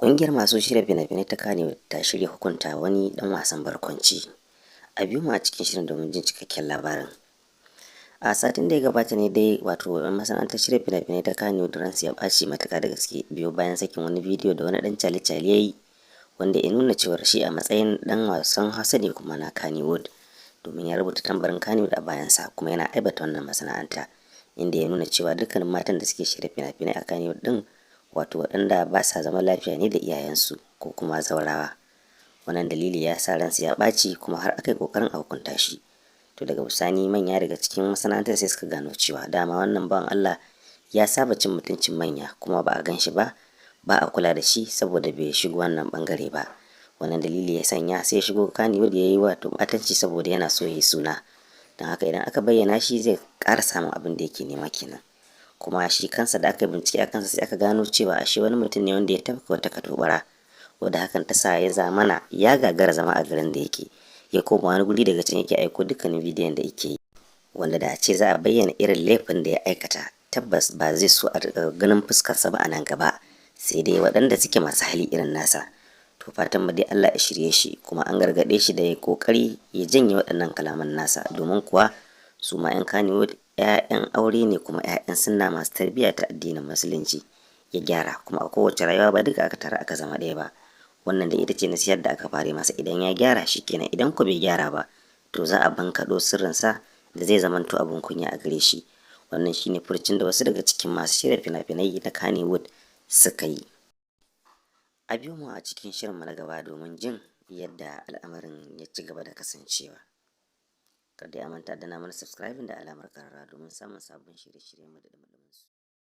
Ƙungiyar masu shirya fina-finai ta Kannywood ta shirya hukunta wani ɗan wasan barkwanci. A biyo mu a cikin shirin domin jin cikakken labarin. A satin da ya gabata ne dai, wato masana'antar shirya fina-finai ta Kannywood ransu ya ɓaci matuƙa da gaske biyo bayan sakin wani bidiyo da wani ɗan cale-cale ya yi, wanda ya nuna cewar shi a matsayin ɗan wasan Hausa ne kuma na Kannywood, domin ya rubuta tambarin Kannywood a bayansa, kuma yana aibata wannan masana'anta, inda ya nuna cewa dukkanin matan da suke shirya fina-finai a Kannywood ɗin, wato waɗanda ba sa zaman lafiya ne da iyayensu ko kuma zaurawa. Wannan dalili ya sa ransu ya ɓaci, kuma har aka yi ƙoƙarin a hukunta shi. To, daga bisani manya daga cikin masana'antar sai suka gano cewa dama wannan bawan Allah ya saba cin mutuncin manya, kuma ba a gan shi ba, ba a kula da shi saboda bai shigo wannan bangare ba. Wannan dalili ya sanya sai ya shigo Kannywood ya yi wato ɓatanci, saboda yana so ya yi suna. Don haka idan aka bayyana shi, zai ƙara samun abin da yake nema kenan. Kuma shi kansa, da aka bincike a kansa, sai aka gano cewa ashe wani mutum ne wanda ya tafka wata katobara, wadda hakan ta sa ya zamana ya gagara zama a garin da yake, ya koma wani guri, daga can yake aiko dukkanin bidiyon da yake yi, wanda da a ce za a bayyana irin laifin da ya aikata, tabbas ba zai so a ganin fuskarsa ba a nan gaba, sai dai waɗanda suke masu hali irin nasa. To, fatan mu dai Allah ya shirye shi, kuma an gargaɗe shi da ya kokari ya janye waɗannan kalaman nasa, domin kuwa su ma 'yan Kannywood 'ya'yan aure ne, kuma 'ya'yan sunna masu tarbiyya ta addinin Musulunci. Ya gyara. Kuma a kowace rayuwa ba duka aka tara aka zama ɗaya ba. Wannan da ita ce nasihar da aka fara masa. Idan ya gyara, shi kenan. Idan ko bai gyara ba, to za a bankaɗo sirrinsa da zai zamanto abin kunya a gare shi. Wannan shine furucin da wasu daga cikin masu shirya fina-finai na Kannywood suka yi. A biyo mu a cikin shirinmu na gaba domin jin yadda al'amarin ya ci gaba da kasancewa. Kada a manta da mana subscribing da alamar kararrawa domin samun sabbin shirye-shiryenmu da dumi su.